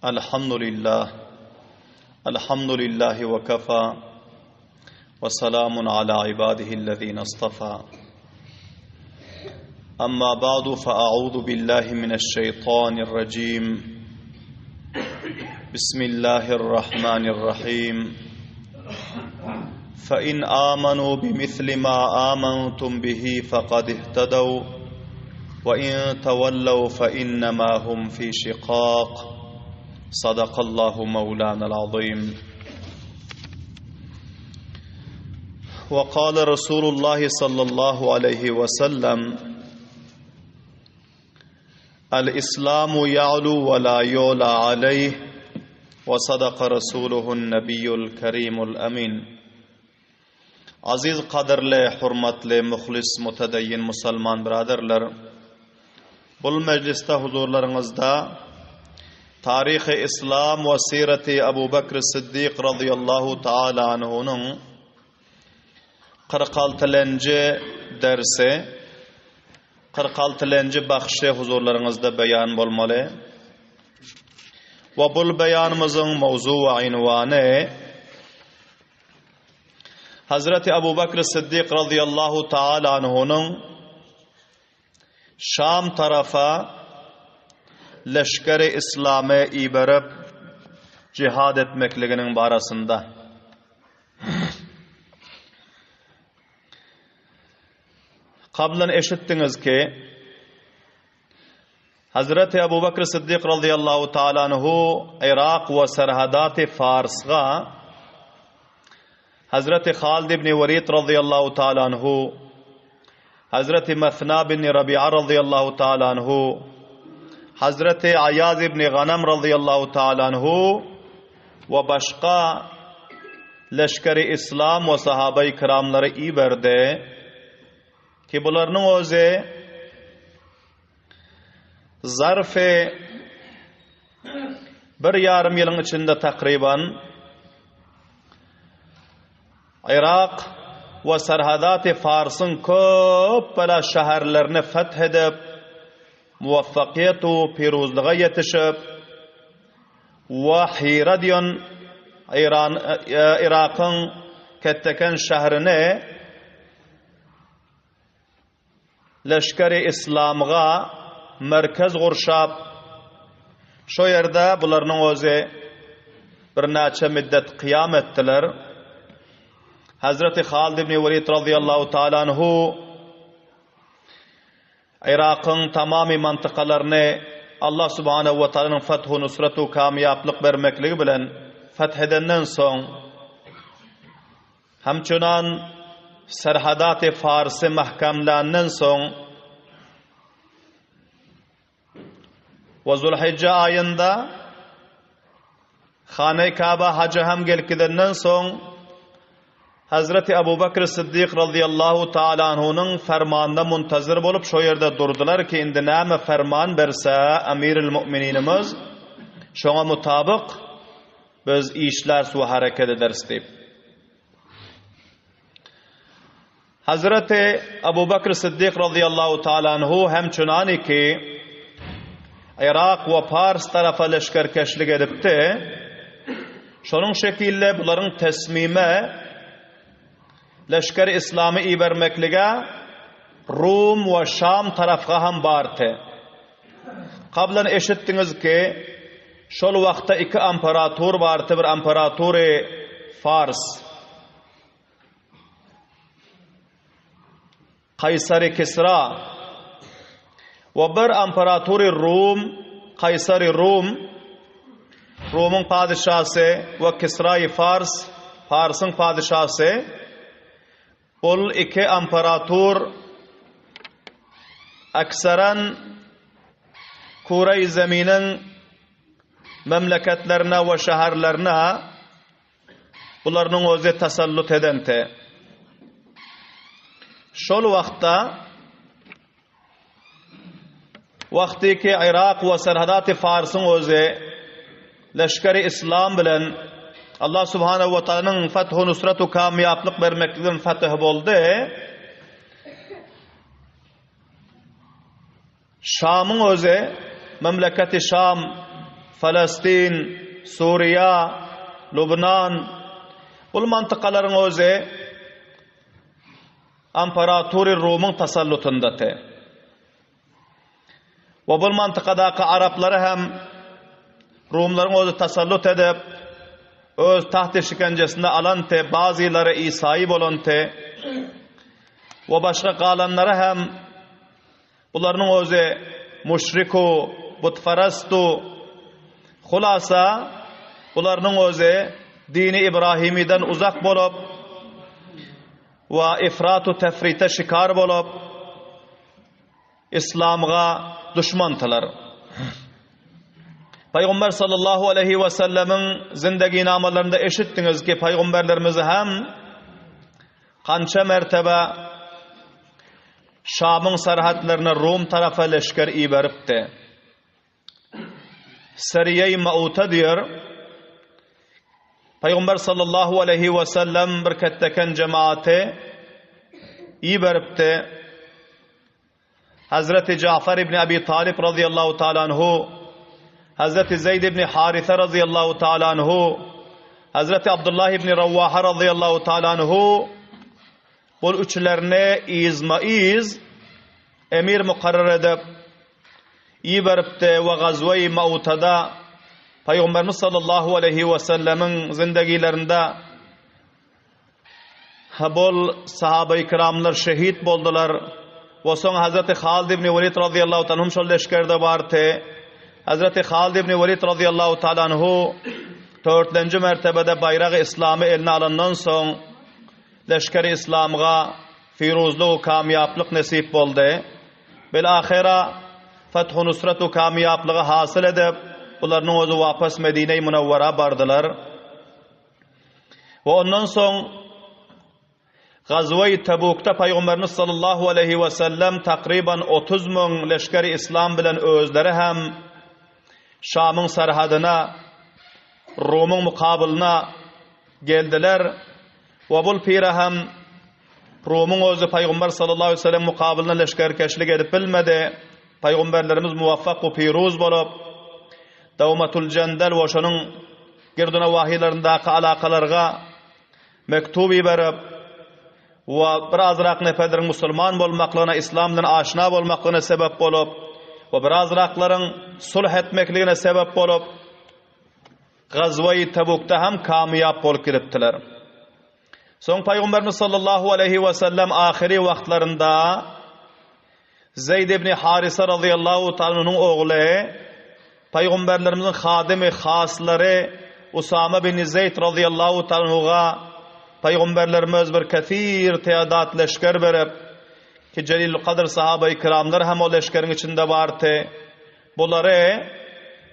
الحمد لله الحمد لله وكفى وسلام على عباده الذين اصطفى أما بعد فأعوذ بالله من الشيطان الرجيم بسم الله الرحمن الرحيم فإن آمنوا بمثل ما آمنتم به فقد اهتدوا وإن تولوا فإنما هم في شقاق صدق الله مولانا العظيم وقال رسول الله صلى الله عليه وسلم الإسلام يعلو ولا يعلى عليه وصدق رسوله النبي الكريم الأمين Aziz gadyrly, hurmatly, muhlis, mutedeyyin musalman byraderler! Bul mejlisde huzurlaryňyzda Taryhy Islam we Sireti Abu Bekr Siddik razyýallahu taala anhunyň 46 lenji dersi, 46 lenji bahşy huzurlaryňyzda beýan bolmaly. We bul beýanymyzyň mowzu we ynwany Hazreti Abu Bakr Siddik razyýallahu taala anhunyň Şam tarapa leşgeri islamy iberip jihad etmekliginiň barasynda. Kablan eşitdiňiz ki, Hazreti Abu Bakr Siddik razyýallahu taala anhu Yrak we serhadaty Farsga Hazreti Halid ibn Walid razyýallahu taala anhu Hazreti Mesna bin Rabi'a razyýallahu taala anhu Hazreti Aýaz ibn Ganam razyýallahu taala anhu we başga leşgeri islam we sahabeýi kiramlary iberdi ki bularynyň özi Zarfy bir ýarym ýylyň içinde takryban Yrak we Serhadaty Farsyň köp bela şäherlerini feth edip, muwaffakyýet u piruzlyga ýetişip we Hira diýen Eýran Yrakyň Ketteken şäherini Leşgeri Yslamga merkez gurşap, şo ýerde bularynyň özi birnäçe müddet kyýam etdiler. Hazreti Halid ibn Welid razyýallahu taala anhu Yrakyň tamamy mantykalaryny Allah subhanehu we taalanyň fethu nusratu kamýaplyk bermekligi bilen feth edenden soň Hamçunan serhadaty Farsy mähkämländen soň we Zulhijje aýynda Hane-i Kaba haja hem gelip gidenden soň Hazreti Abu Bakr Siddik razyýallahu taala anhunyň fermanyna muntazir bolup şo ýerde durdular ki indi näme ferman berse Emiril Mu'mininimiz şoňa mutabyk Biz işläris we hereket ederis diýip. Hazreti Abu Bakr Siddik razyýallahu taala anhu hem çunany ki Yrak we Pars tarapa leşgerkeşlik edipdi. Şonuň şekilde bularyň tesmime leşger islamy ibermeklige Rum we Şam tarafga hem bardy. Kablan eşitdiňiz ki, şol wagtda iki amperatur bardy, bir amperatury Fars, Kaýsary Kisra we bir amperatury Rum, Kaýsary Rum, Rumyň padyşasy we Kisraýy Fars, Farsyň padyşasy. Ol iki amperatur aksaran kuraýy zeminiň memleketlerine we şäherlerine bularynyň özi tasallut edenti. Şol wagtda Wagty ki Yrak we Serhadaty Farsyň özi leşgeri Islam bilen Allah Subhanahu we Taalanyň fethu nusratu kamýaplyk bermekligin fetih boldy. Şamyň özi memleketi Şam. Falastin, Suriýa, Lubnan bul mantykalaryň özi Amparatury Rumyň tasallutyndady. We bul mantykadaky araplary hem Rumlaryň özi tasallut edip, öz tagty şikenjesinde alanty, bazylary isaýy bolanty we başga galanlary hem Bularynyň özi muşriku, butparastu. Hulasa, bularynyň özi dini Ibrahimiden uzak bolup we ifratu tefrite şikar bolup, Islamga duşmandylar. Pygamber sallallahu aleýhi we sellemiň zindeginamalarynda eşitdiňiz ki, pygamberlerimiz hem Kança mertebe Şamyň serhetlerine Rum tarapa leşger iberipdi. Seriýe-i Mauta diýer, Pygamber sallallahu aleýhi we sellem bir ketdeken jemaaty iberipdi. Hazreti Jafar ibn Abi Talip razyýallahu taala anhu, Hazreti Zeýd ibn Haritha razyýallahu taala anhu, Hazreti Abdullah ibn Rawaha razyýallahu taala anhu bul üçlerini yzma-yz emir mukarrar edip iberipdi we gazwe-i Mautada Pygamberimiz sallallahu aleýhi we sellemiň zindegilerinde Bol sahabaýy kiramlar şehit boldular. We soň Hazreti Halid ibn Welid razyýallahu taala anhum şol leşgerde bardy. Hazreti Halid ibn Welid razyýallahu taala anhu dörtlenji mertebede baýragy yslamy eline alandan soň leşgeri yslamga firuzlyk we kamýaplyk nesip boldy. Bil ahyra fethu nusrat we kamýaplygy hasyl edip, bularynyň özi wapas Medine-i Munawwara bardylar. We ondan soň Gazwe-i Tebukda Pygamberimiz sallallahu aleýhi we sellem takryban 30 müň leşgeri islam bilen özleri hem Şamyň serhedine Rumyň mukabylyna geldiler we bul pire hem Rumyň özi Pygamber sallallahu aleýhi we sellem mukabylyna leşgerkeşlik edip bilmedi. Pygamberlerimiz muwaffak we piruz bolup Dawmatul Jendel we şonuň Girdünawahylaryndaky alakalarga mektup iberip we bir azrak neferleriň musulman bolmaklygyna, islam bilen aşna bolmaklygyna sebäp bolup we bir azraklaryň sulh etmekligine sebäp bolup, Gazwa-i Tebukda hem kamyýap bolup gidipdiler. Soň Pygamberimiz sallallahu aleýhi we sellem ahyry wagtlarynda Zeýd ibn Harisa razyýallahu taala anhunyň ogly, Pygamberlerimiziň hadymy, haslary Usama bin Zeýd razyýallahu taala anhuga Pygamberlerimiz bir kesir tädat leşger berip, ki Jelilül Kadr sahabaýy kiramlar hem o leşgeriň içinde bardy. Bulary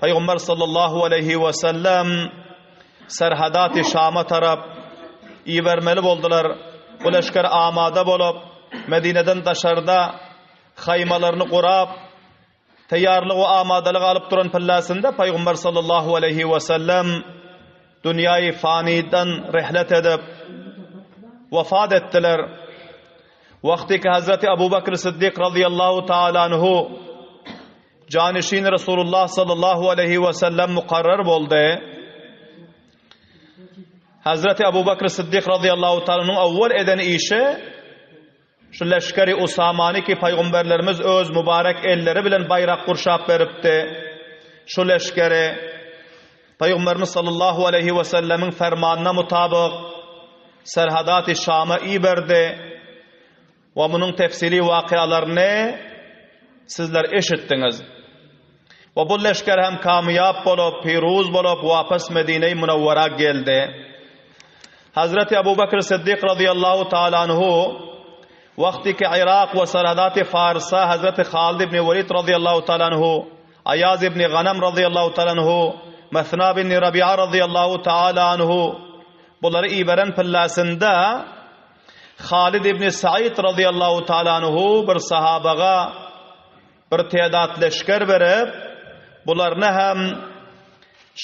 Pygamber sallallahu aleýhi we sellem serhadaty Şama tarap ibermeli boldular. Bu leşger amada bolup, Medineden daşarda haýmalaryny gurap, taýýarlyk we amadalyk alyp duran pillasynda Pygamber sallallahu aleýhi we sellem dünýäi fanydan rihlet edip, wafat etdiler. Wagty ki Hazreti Abu Bakr Siddik radiyallahu taala anhu janişin Resulullah sallallahu aleyhi ve sellem mukarrar boldy. Hazreti Abu Bakr Siddik radiyallahu taala awwal eden işi şu leşgeri Usamany ki paýgamberlerimiz öz mübarek elleri bilen baýrak gurşap beripdi. Şu leşgeri Pygamberimiz sallallahu aleýhi we sellemiň fermanyna mutabyk Serhadaty Şama iberdi we munuň tefsili wakyalaryny sizler eşitdiňiz. We bu leşger hem kamyýap bolup, piruz bolup wapas Medine-i Munawwara geldi. Hazreti Abu Bakr Siddik radıyallahu taala anhu wagty ki Yrak we Serhadaty Farsa Hazreti Halid ibn Welid radıyallahu taala anhu Aýaz ibn Ganam razyýallahu taala anhu, Mesna ibn Rabi'a razyýallahu taala anhu bulary iberen pillasynda Halid ibn Said razyýallahu taala anhu bir sahabaga bir tedat leşger berip, bularyny hem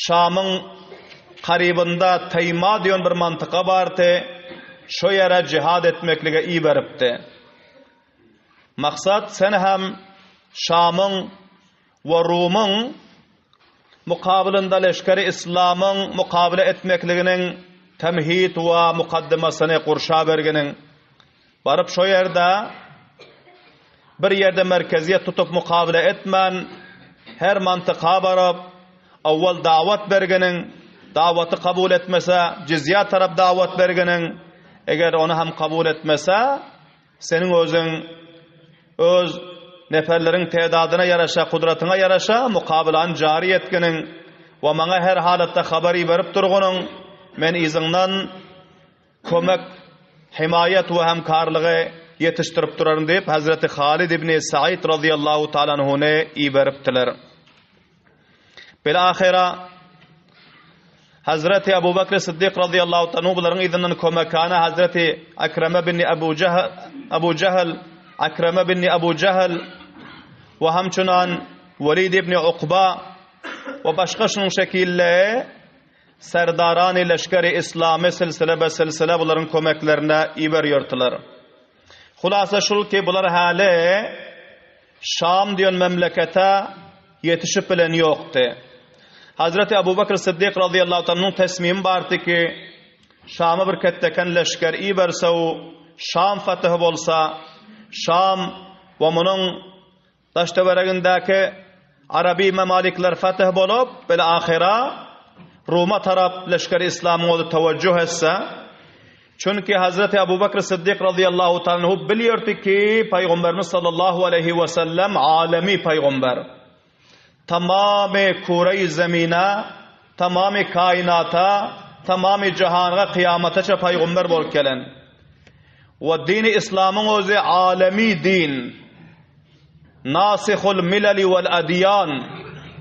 Şamyň karybynda Taýma diýen bir mantyka bardy, şo ýere jihad etmeklige iberipdi. Maksat sen hem Şamyň we Rumyň mukabylynda leşgeri yslamyň mukabele etmekliginiň temhid we mukaddymasyny gurşaberginiň. Baryp şo ýerde bir ýerde merkeziýet tutup mukabele etmän, her mantyka baryp, owwal dawat berginiň, dawaty kabul etmese, jizýa tarap dawat berginiň, eger ony hem kabul etmese, seniň özüň öz neferleriň tedadyna ýaraşa, kudratyňa ýaraşa mukabelany jary etginiň we maňa her halatda habar iberip durgunyň, men yzyňdan kömek, hemaýat we hemkarlygy ýetişdirip duraryn diýip, hezreti Halid ibn Said razyýallahu taala anhuny iberipdiler. Bil-ahyra Hazreti Abu Bakr Siddik razyýallahu taala anhu bularyň yzyndan kömekhana Hazreti Akrama bin Abu Jahl Abu Jahl Akrama bin Abu Jahl we hamçunan Walid ibn Uqba we başga şunuň şekilli Serdarany leşgeri islamy silsile be silsile bularyň kömeklerine iberýärdiler. Hulasa şul ki bular häli Şam diýen memlekete ýetişip bilen ýokdy. Hazreti Abu Bakr Siddik razyýallahu taala anhuň tesmimi bardy ki, Şama bir ketdeken leşger iberse u Şam fatyhy bolsa, Şam we munuň Daş-töweregindäki araby memalikler fetih bolup, bil-ahyra Ruma tarap leşgeri yslamyň özi tewejjuh etse, çünki Hazreti Abu Bekr Siddik razyýallahu taala anhu bilýärdi ki, Pygamberimiz sallallahu aleýhi we sellem alemi pygamber. Tamamy küreýi zemine, tamamy kainata, tamamy jahanga kyýamataça pygamber bolup gelen. We dini yslamyň özi alemi din. Nasihul milali wal adýan,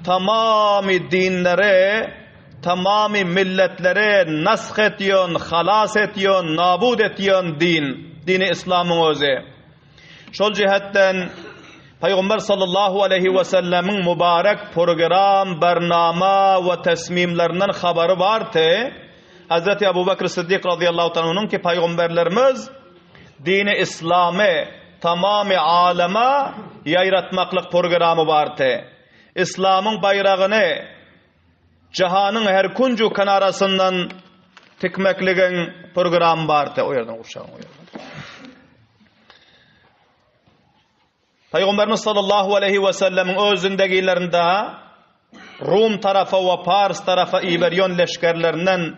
tamamy dinleri, tamamy milletleri nash etýän, halas etýän, nabut etýän din, dini yslamyň özi. Şol jihetden Pygamber sallallahu aleýhi we sellemiň mübarek program, bernama we tesmimlerinden habary bardy. Hazreti Abu Bekr Siddik razyýallahu taala anhunyň ki pygamberlerimiz Dini islamy tamamy aleme ýaýratmaklyk programy bardy. Islamyň baýragyny jahanyň her kunju kenarasyndan tikmekligiň programy bardy. O ýerden gurşagyň o ýerden. Pygamberimiz sallallahu aleýhi we sellemiň öz zindegilerinde Rum tarapa we Pars tarapa iberýän leşgerlerinden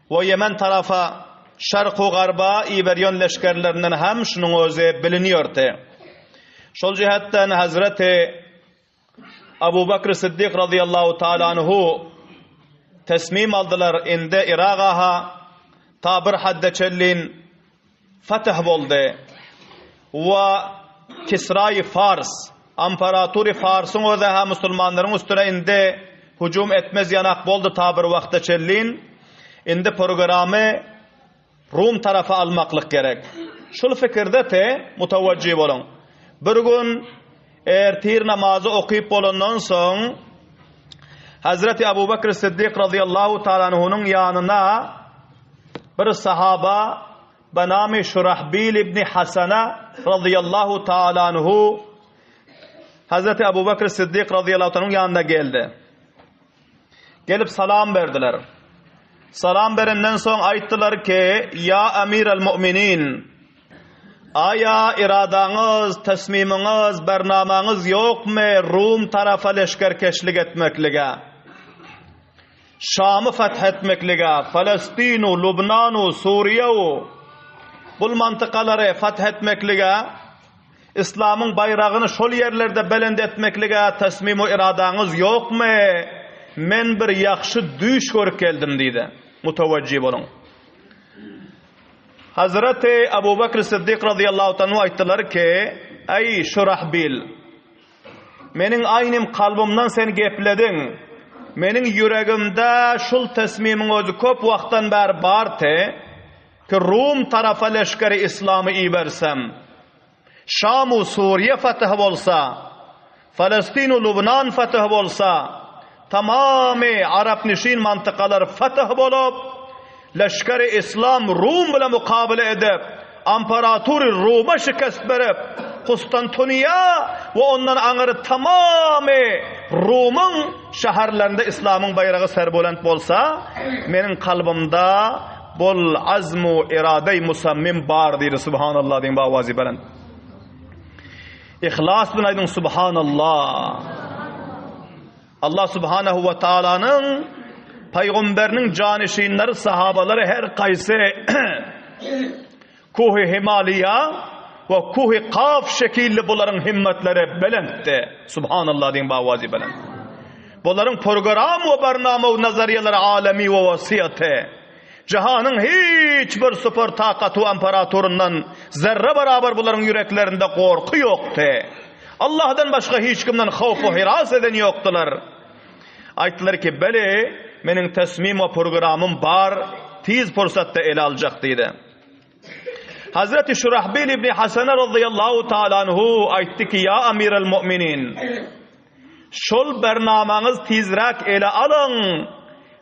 we Ýemen tarapa, şark we garba iberýän leşgerlerinden hem şunuň özi bilinýärdi. Şol jähetden Hazreti Abu Bakr Siddik razyýallahu taala anhu tesmim aldylar, indi Yraga-ha ta bir hadda çenlin Fetih boldy we Kisraýy Fars, amparatury Farsyň özi-hä musulmanlaryň üstüne indi hüjüm etmez ýanak boldy ta bir wagta çenlin. Indi programy Rum tarapa almaklyk gerek. Şul fikirde te mutawajjy boluň. Bir gün ertir namazy okyp bolandan soň Hazreti Abu Bakr Siddik razyýallahu taala anhunyň ýanyna Bir sahaba benami Şurahbil ibn Hasana razyýallahu taala anhu Hazreti Abu Bakr Siddik razyýallahu taala ýanyna geldi. Gelip salam berdiler. Salam berenden soň aýtdylar ki, ýa Emir el-Mu'minin, aýa iradaňyz, tesmimiňiz, bernamaňyz ýokmy Rum tarapa leşgerkeşlik etmeklige? Şamy feth etmeklige, Falestinu, Lubnanu, Suriýeu bul mantykalary feth etmeklige, Yslamyň baýragyny şol ýerlerde belent etmeklige tasmimu iradaňyz ýokmy? Men bir ýagşy düýş görüp geldim diýdi. Mutawajjy boluň. Hazreti Abu Bakr Siddik razyýallahu anhu aýtdylar ki, Eý Şurahbil! Meniň aýnym kalbymdan sen geplediň. Meniň ýüregimde şul tesmimiň özi köp wagtdan bäri bardy, ki Rum tarapa leşgeri islamy ibersem, Şam u Suriýe fetih bolsa, Falestin u Lubnan fetih bolsa, tamamy arapnişin mantykalar fetih bolup, Leşgeri islam Rum bilen mukabele edip, amparatury Ruma şikest berip, Kustantuniýa we ondan aňyry tamamy. Rumyň şäherlerinde islamyň baýragy serbolent bolsa, meniň kalbymda bol azmu iradeý musammim bar diýdi. Subhanallah diýiň bawazy belent. Ihlas bilen aýdyň Subhanallah. Allah subhanahu we taalanyň pygamberiniň janyşinleri sahabalary her gaýsy Kuhy Himaliýa we Kuhy Kaf şekilli bularyň himmetleri belentdi. Subhanallah diýiň bawazy belent. Bularyň program we barnama we nazariýalary alemi we wasiýaty. Jahanyň hiç bir super takaty we imperatoryndan zerre barabar bularyň ýüreklerinde gorky ýokdy. Allahdan başga hiç kimden howf we hiras eden ýokdular. Aýtdylar ki, Beli, meniň tesmim we programym bar, tiz pursatda ele aljak diýdi. Hazreti Şurahbil ibn Hasana radıyallahu taala anhu aýtdy ki, ýa amiral mu'minin, şol bernamaňyz tizräk ele alyň,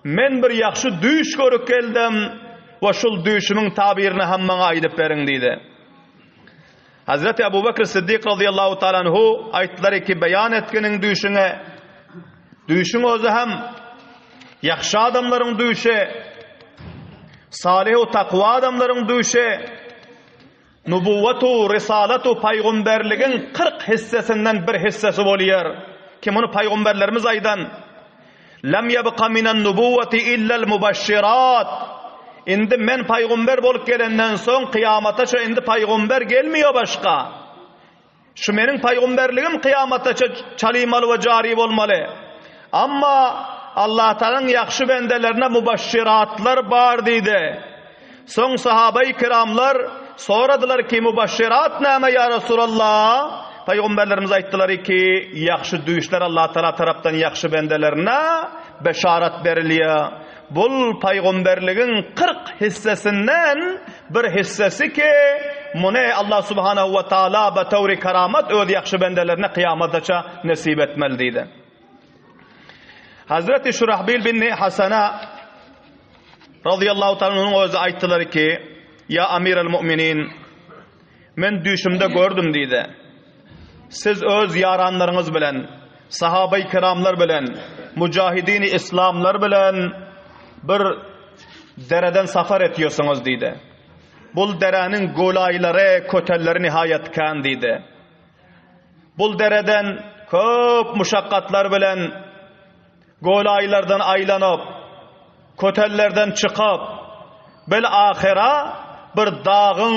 men bir ýagşy düýş görüp geldim we şol düýşümiň tabirini hem maňa aýdyp beriň diýdi. Hazreti Abu Bekr Siddik radıyallahu taala anhu aýtdylar ki, beýan etginiň düýşüňe, düýşüň özi hem ýagşy adamlaryň düýşi, salyh we takwa adamlaryň düýşi, nubuwwatu, risalatu, paýgomberligiň 40 hissesinden bir hissesi bolýar. Ki muny paýgomberlerimiz aýdan. Lem ýebka minen nubuwwati illel mubaşşirat. Indi men paýgomber bolup gelenden soň kyýamataça indi paýgomber gelmiýo başga. Şu meniň paýgomberligim kyýamataça çalymaly we jary bolmaly. Amma Allatagalaň ýagşy bendelerine mubaşşiratlar bar diýdi. Soň sahabaýy kiramlar soradylar ki, Mubaşşirat näme ýa Resulallah? Pygamberlerimiz aýtdylar ki, Ýagşy düýşler Allah Tagala tarapdan ýagşy bendelerine beşarat berilýär. Bul pygamberligiň 40 hissesinden bir hissesi ki, muny Allah Subhanahu we Taala betewri keramat öz ýagşy bendelerine kyýamataça nesip etmeli diýdi. Hazreti Şurahbil bin Hasana Razyýallahu taala anhunyň özi aýtdylar ki, Ýa Amiral Mu'minin, men düýşümde gördüm diýdi. Siz öz ýaranlaryňyz bilen, sahabeý kiramlar bilen, mujahidini islamlar bilen bir dereden safar etýärsiňiz diýdi. Bul deräniň golaýlary, kötelleri nihaýat kän diýdi. Bul dereden köp muşakgatlar bilen Golaýlardan aýlanyp, kötellerden çykyp, bil-ahyra bir dagyň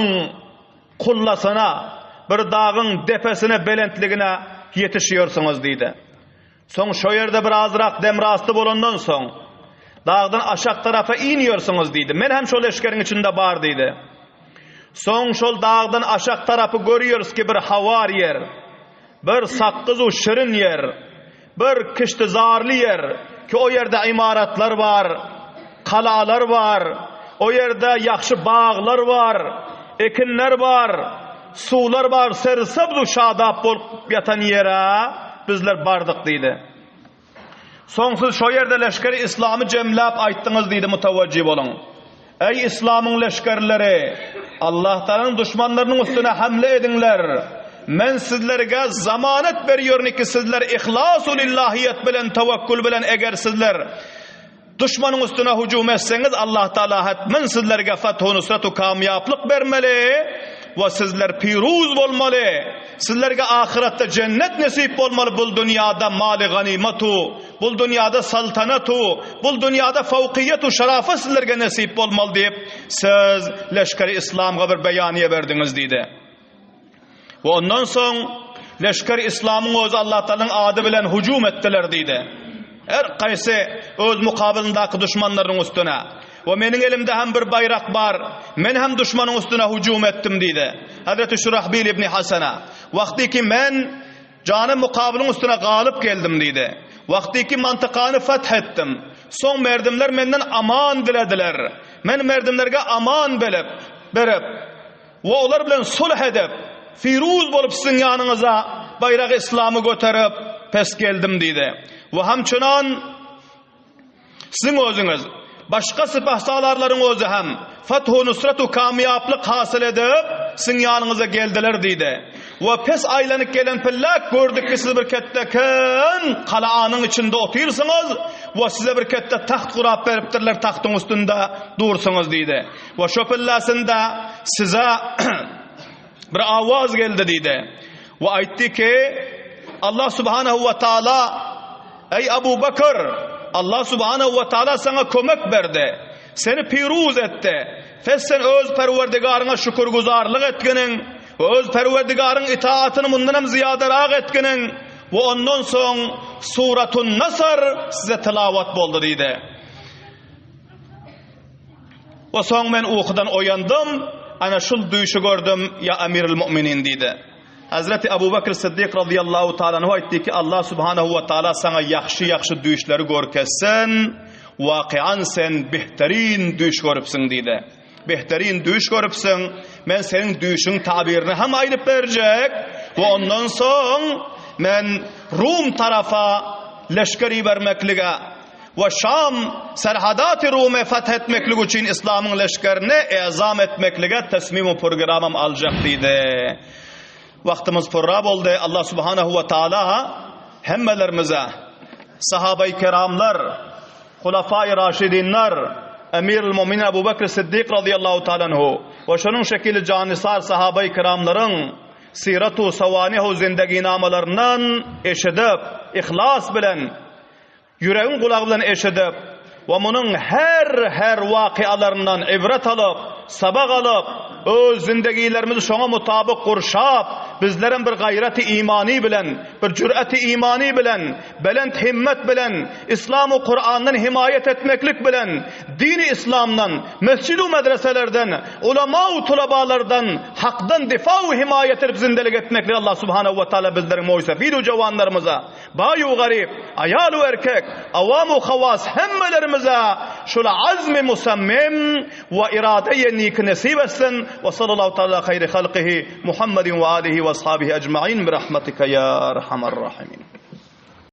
kullasyna, bir dagyň depesine, belentligine ýetişýärsiňiz diýdi. Soň şo ýerde bir azrak demrasty bolandan soň, dagdan aşak tarapa inýärsiňiz diýdi. Men hem şo leşgeriň içinde bar diýdi. Soň şol dagdan aşak tarapy görýäris ki, bir hawar ýer, bir sakgyz-u şirin ýer. Bir kiştizarly ýer, ki o ýerde ymaratlar bar, kalalar bar, o ýerde ýagşy baglar bar, ekinler bar, suwlar bar, sersebz-u şadap bolup ýatan ýere bizler bardyk diýdi. Soň siz şo ýerde leşgeri yslamy jemläp aýtdyňyz diýdi, mutawajjy boluň. Eý yslamyň leşgerleri! Allahtagalanyň duşmanlarynyň üstüne hamle ediňler! Men sizlerge zamanet berýärin ki sizler ihlasu lillahiýet bilen tewekkül bilen eger sizler duşmanyň üstüne hüjüm etseňiz Allahtagala hetmen sizlerge fethu nusratu kamýaplyk bermeli we sizler piruz bolmaly sizlerge ahyretde jennet nesip bolmaly bul dünýada maly ganymatu Bul dünýada saltanatu, bul dünýada fawkyýetu şarafat sizlerge nesip bolmaly diýip, siz leşgeri islamga bir beýaniýe berdiňiz diýdi. We ondan soň leşger islamyň özi Allah Taalanyň ady bilen hüjüm etdiler diýdi. Her gaýsy öz mukabylyndaky duşmanlarynyň üstüne. We meniň elimde hem bir baýrak bar. Men hem duşmanyň üstüne hüjüm etdim diýdi. Hazreti Şurahbil ibn Hasana. Wagty ki men Jany mukabylyň üstüne galyp geldim diýdi. Wagtyky mantykany feth etdim. Soň merdimler menden aman dilediler. Men merdimlerge aman belip, berip we olar bilen sulh edip, firuz bolup siziň ýanyňyza baýragy yslamy göterip pes geldim diýdi. We hamçynan Siziň özüňiz, başga sypahsalarlaryň özi hem fathu nusratu kamýaplyk hasyl edip, siziň ýanyňyza geldiler diýdi. We pes aýlanyp gelen pillek gördük ki siz bir ketdeken galanyň içinde otyrsyňyz we size bir ketde taht gurap beripdirler tagtyň üstünde dursuňyz diýdi. We şo pillesinde size bir awaz geldi diýdi. We aýtdy ki Allah subhanahu we taala Eý Abu Bakr Allah subhanahu we taala saňa kömek berdi. Seni piruz etdi. Pes sen öz Perwerdigaryňa şükürgüzarlyk etginiň we öz Perwerdigaryň itaatyny mundanam zyýadarak etginiň we ondan soň Suratun Nasr size tilawat boldy diýdi. We soň men ukudan oýandym, ana şul düýşi gördüm, ýa Amirul Mu'minin diýdi. Hazreti Abu Bakr Siddik radiyallahu taala anhu aýtdy ki, Allah subhanahu we taala saňa ýagşy-ýagşy düýşleri görkezsin, wakian sen behterin düýş görüpsiň diýdi. Behterin düýş görüpsiň, men seniň düýşüň tabirini hem aýdyp berjek we ondan soň men Rum tarafa leşger ibermeklige we Şam serhadaty Rumy feth etmeklik üçin islamyň leşgerini ezam etmeklige tesmim we programam aljak diýdi. Wagtymyz purra boldy. Allah subhanahu we taala hemmelerimize sahabai keramlar, hulafai raşidinler, Emirül Muminin Abu Bekr Siddik radıyallahu taala anhu we şonuň şekilli janisar sahabai keramlaryň siratu sawanihu zindeginamalaryndan eşidip, ihlas bilen Ýüregiň gulagy bilen eşidip we munuň her-her wakyalaryndan ibret alyp, sabak alyp, öz zindegilerimizi şoňa mutabyk gurşap, bizlerem bir gaýraty imany bilen, bir jür'eti imany bilen, belent himmet bilen, Islam we Kurandan himaýat etmeklik bilen, dini Islamdan, mesjid u medreselerden, ulama u tulabalardan hakdan difa u himaýat edip zindelik etmeklik Allah subhanahu we taala bizleriň moýsefid u jawanlarymyza Baý u garyp, aýal u erkek, awam u hawas hemmelerimize şul azmy musammim we iradeýe nik nesip etsin. We sallallahu taala haýri halkyhi Muhammedin we alihi we ashabihi ecmain bi rahmetike ya erhamer rahimin.